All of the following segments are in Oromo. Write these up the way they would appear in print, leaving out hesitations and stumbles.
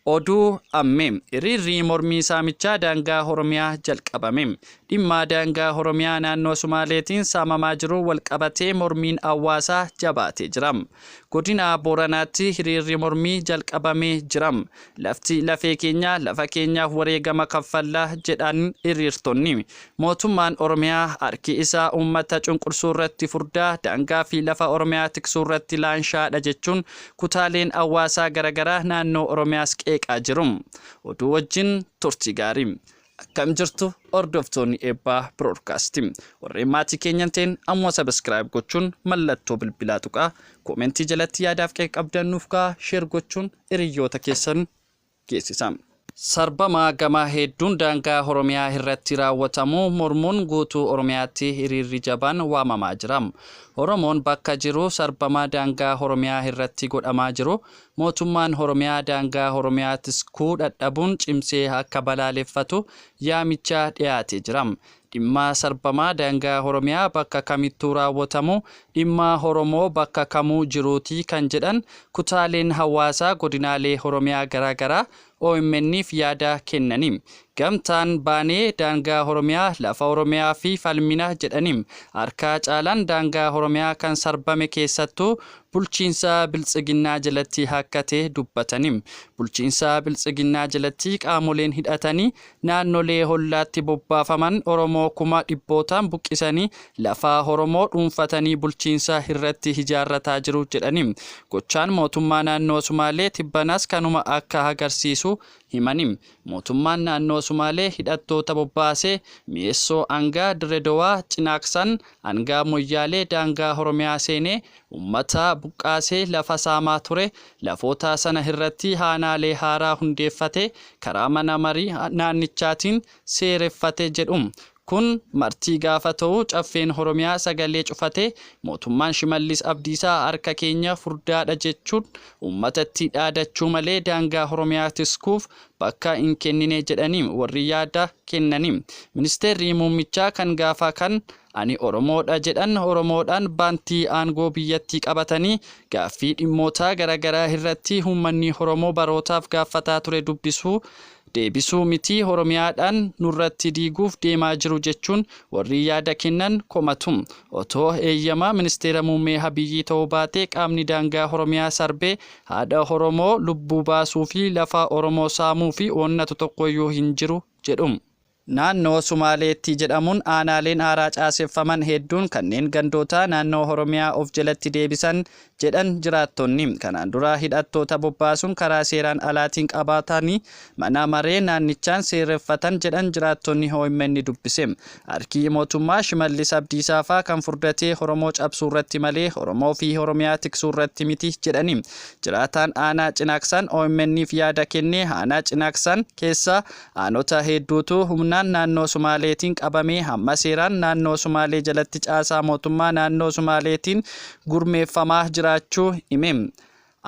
Oduu ammee hiriirri mormii saamichaa daangaa Oromiyaa jalqabame. Dhimma daangaa Oromiyaa naannoo Sumaaleetiin saamamaa jiru walqabatee mormiin hawaasaa jabaatee jira. Godina Booranaatti hiriirri mormii jalqabamee jira. Lafti lafee keenya, lafa keenyaaf wareegama kaffallaa jedhan hiriirtonni. Mootummaan Oromiyaa harki isaa uummata cunqursuu irratti furdaa, daangaa fi lafa Oromiyaa tiksuu irratti laanshaadha jechuun kutaaleen hawaasaa garaagaraa naannoo Oromiyaas qeeqaa jiru. Oduu wajjin turtii gaarii. Akkam jirtu, hordoftoonni Eebbaa Broadcast? Warreen maatii keenyan ta'in ammoo subscribe gochuun mallattoo bilbilaa tuqaa, koomentii jalatti yaadaaf qeeqa qabdan nuuf kaa'aa, share gochuun hiriyoota keessan geessisa. Sarbama gama hedduun daangaa Oromiyaa irratti raawwatamu mormuun guutuu Oromiyaatti hiriirri jabaan waamamaa jira. Oromoon bakka jiru sarbama daangaa Oromiyaa irratti godhamaa jiru mootummaan Oromiyaa daangaa Oromiyaa tiskuu dadhabuun cimsee akka balaaleffatu yaamicha dhiyaatee jira. Dhimma sarbamaa daangaa Oromiyaa bakka kamittuu raawwatamu dhimma Oromoo bakka kamuu jiruuti kan jedhan kutaaleen hawaasaa godinaalee Oromiyaa garaagaraa OMN'f yaada kennani. Gamtaan baanee daangaa Oromiyaa, lafa Oromiyaa fi falmina jedhani. Harka caalaan daangaa Oromiyaa kan sarbame keessattuu bulchiinsa Biltsiginnaa jalatti akka ta'e dubbatani. Bulchiinsa Biltsiginnaa jalatti qaamoleen hidhatanii naannolee hollaatti bobbaafaman Oromoo kuma dhibbootaan buqqisanii lafa Oromoo dhuunfatanii bulchiinsa irratti ijaarrataa jiru jedhani. Gochaan mootummaa naannoo Sumaalee tibbanaas kanuma akka agarsiisu himani. Mootummaan naannoo Sumaalee hidhattoota bobbaasee Mi'eessoo hanga Dirredowaa, Cinaaqsan hanga Moyyaalee daangaa Oromiyaa seenee uummata buqqaasee lafa saamaa ture, lafoota sana irratti aanaalee haaraa hundeeffate, karaa mana marii naannichaatiin seereffate jedhu. Kun martii gaafa ta'u Caffeen Oromiyaa sagalee cufatee mootummaan Shimallis Abdiisaa harka keenya furdaadha jechuun uummatatti dhaadachuu malee daangaa Oromiyaa tiskuuf bakka hin kennine jedhanii warri yaada kennanii. Ministeerri muummichaa kan gaafa kan ani Oromoodha jedhan Oromoodhaan baantii aangoo biyyattii qabatanii gaaffii dhimmoota garaagaraa irratti uummanni Oromoo barootaaf gaafataa ture dubbisuu deebisuu miti Oromiyaadhaan nurratti diiguuf deemaa jiru jechuun warri yaada kennan komatu. Otoo eeyyama ministeera muummee Abiyyi ta'uu baatee qaamni daangaa Oromiyaa sarbee haadha Oromoo lubbuu baasuu fi lafa Oromoo saamuu fi onnatu tokkoyyuu hin jiru jedhu. Naannoo Sumaaleetti jedhamuun aanaaleen haaraa caaseffaman hedduun kanneen gandoota naannoo Oromiyaa of jalatti deebisan jedhan jiraattonni. Kanaan dura hidhattoota bobbaasuun karaa seeraan alaatiin qabatanii mana maree naannichaan seereffatan jedhan jiraattonni OMN dubbise. Harki mootummaa Shimallis Abdiisaa fa'aa kan furdatee Oromoo cabsuu irratti malee Oromoo fi Oromiyaa tiksuu irratti miti jedhani. Jiraataan aanaa Cinaaqsan OMN'f yaada kenne, aanaa Cinaaqsan keessa aanota hedduutu humnaan naannoo Sumaaleetiin qabamee hamma seeraan naannoo Sumaalee jalatti caasaa mootummaa naannoo Sumaaleetiin gurmeeffamaa jiraachuu hime.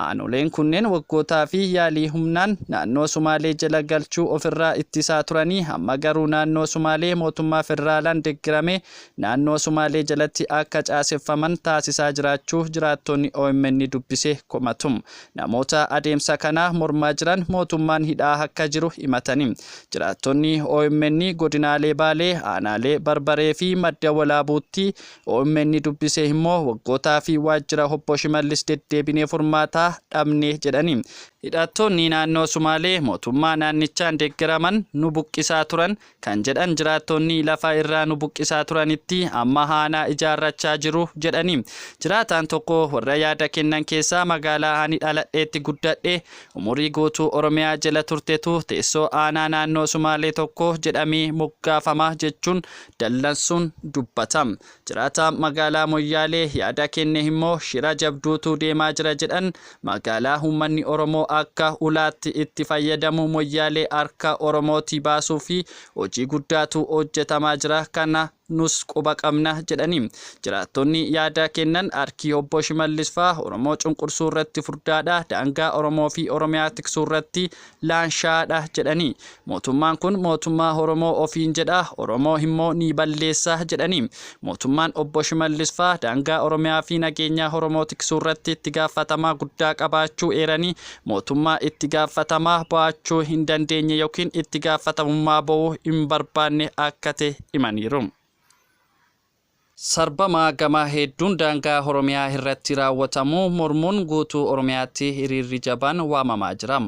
Aanoleen kunneen waggootaa fi yaalii humnaan naannoo Sumaalee jala galchuu ofirraa ittisaa turanii hamma garuu naannoo Sumaalee mootummaa federaalaan deeggarame naannoo Sumaalee jalatti akka caaseffaman taasisaa jiraachuu jiraattonni OMN dubbise komatu. Namoota adeemsa kana mormaa jiran mootummaan hidhaa akka jiru himatani. Jiraattonni OMN godinaalee Baalee, aanaalee Barbaree fi Madda Walaabuutti OMN dubbise immoo waggootaa fi waajjira obbo Shimallis deddeebinee furmaataa dhabne jedhani. Hidhattoonni naannoo Sumaalee mootummaa naannichaan deeggaraman nu buqqisaa turan kan jedhan jiraattonni, lafa irraa nu buqqisaa turanitti amma aanaa ijaarrachaa jiru jedhani. Jiraataan tokko warra yaada kennan keessaa, magaalaa ani dhaladheetti guddadhe umurii guutuu Oromiyaa jala turtetu teessoo aanaa naannoo Sumaalee tokko jedhamee moggaafama jechuun dallansuun dubbata. Jiraataa magaalaa Moyyaalee yaada kenne immoo shira jabduutu deemaa jira jedhan. Magaalaa uummanni Oromoo akka ulaatti itti fayyadamu Moyyaalee harka Oromootii baasuu fi hojii guddaatu hojjetamaa jira kana. nus quba qabna jedhani. Jiraattonni yaada kennan harki obbo Shimallis faa Oromoo cunqursuu irratti furdaadha, daangaa Oromoo fi Oromiyaa tiksuu irratti laanshaadha jedhani. Mootummaan kun mootummaa Oromoo ofiin jedha, Oromoo immoo ni balleessa jedhani. Mootummaan obbo Shimallis faa daangaa Oromiyaa fi nageenyaa Oromoo tiksuu irratti itti gaafatamaa guddaa qabaachuu eeranii mootummaa itti gaafatamaa ba'achuu hin dandeenye yookiin itti gaafatamummaa ba'uu hin barbaanne akka ta'e himaniiru. Sarbama gama hedduun daangaa Oromiyaa irratti raawwatamu mormuun guutuu Oromiyaatti hiriirri jabaan waamamaa jira.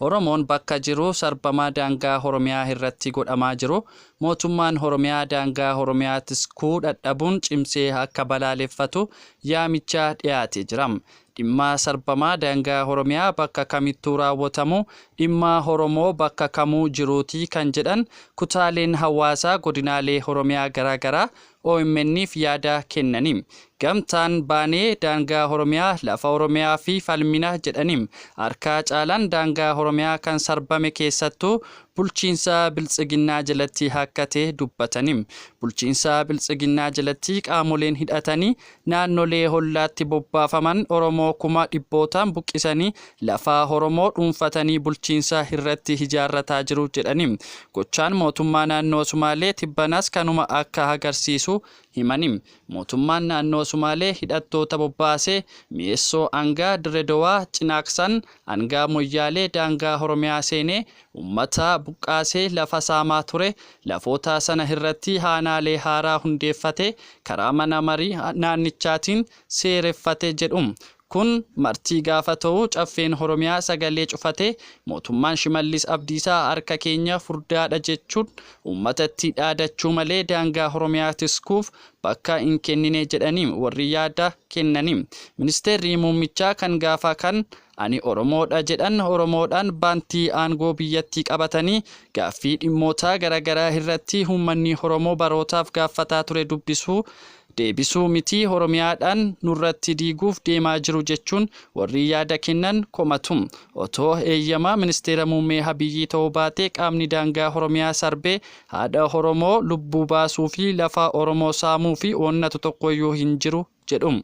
Oromoon bakka jiru sarbama daangaa Oromiyaa irratti godhamaa jiru mootummaan Oromiyaa daangaa Oromiyaa tiskuu dadhabuun cimsee akka balaaleffatu yaamicha dhiyaatee jira. Dhimma sarbamaa daangaa Oromiyaa bakka kamittuu raawwatamu dhimma Oromoo bakka kamuu jiruuti kan jedhan kutaaleen hawaasaa godinaalee Oromiyaa garaagaraa OMN'f yaada kennani. Gamtaan baanee daangaa Oromiyaa lafa Oromiyaa fi falmina jedhani. Harka caalaan daangaa Oromiyaa kan sarbame keessattuu bulchiinsa Biltsiginnaa jalatti akka ta'e dubbatani. Bulchiinsa Biltsiginnaa jalatti qaamoleen hidhatanii naannolee hollaatti bobbaafaman Oromoo kuma dhibbootaan buqqisanii lafa Oromoo dhuunfatanii bulchiinsa irratti ijaarrataa jiru jedhani. Gochaan mootummaa naannoo Sumaalee tibbanaas kanuma akka agarsiisu himani. Mootummaan naannoo Sumaalee hidhattoota bobbaasee Mi'eessoo hanga Dirredowaa, Cinaaqsan hanga Moyyaalee daangaa Oromiyaa seenee uummata buqqaasee lafa saamaa ture. Lafoota sana irratti aanaalee haaraa hundeeffate karaa mana marii naannichaatiin seereffate jedhu. Kun martii gaafa ta'u caffeen Oromiyaa sagalee cufate mootummaan Shimallis Abdiisaa harka keenya furdaadha jechuun uummatatti dhaadachuu malee daangaa Oromiyaa tiskuuf bakka hin kennine jedhanii warri yaada kennani. Ministeerri muummichaa kan gaafa kan ani Oromoodha jedhan Oromoodhaan baantii aangoo biyyattii qabatanii gaaffii dhimmoota garaagaraa irratti uummanni Oromoo barootaaf gaafataa ture dubbisuu deebisuu miti Oromiyaadhaan nurratti diiguuf deemaa jiru jechuun warri yaada kennan komatu. Otoo eeyyama ministeera muummee Abiyyi ta'uu baatee qaamni daangaa Oromiyaa sarbee haadha Oromoo lubbuu baasuu fi lafa Oromoo saamuu fi onnatu tokkoyyuu hin jiru jedhu.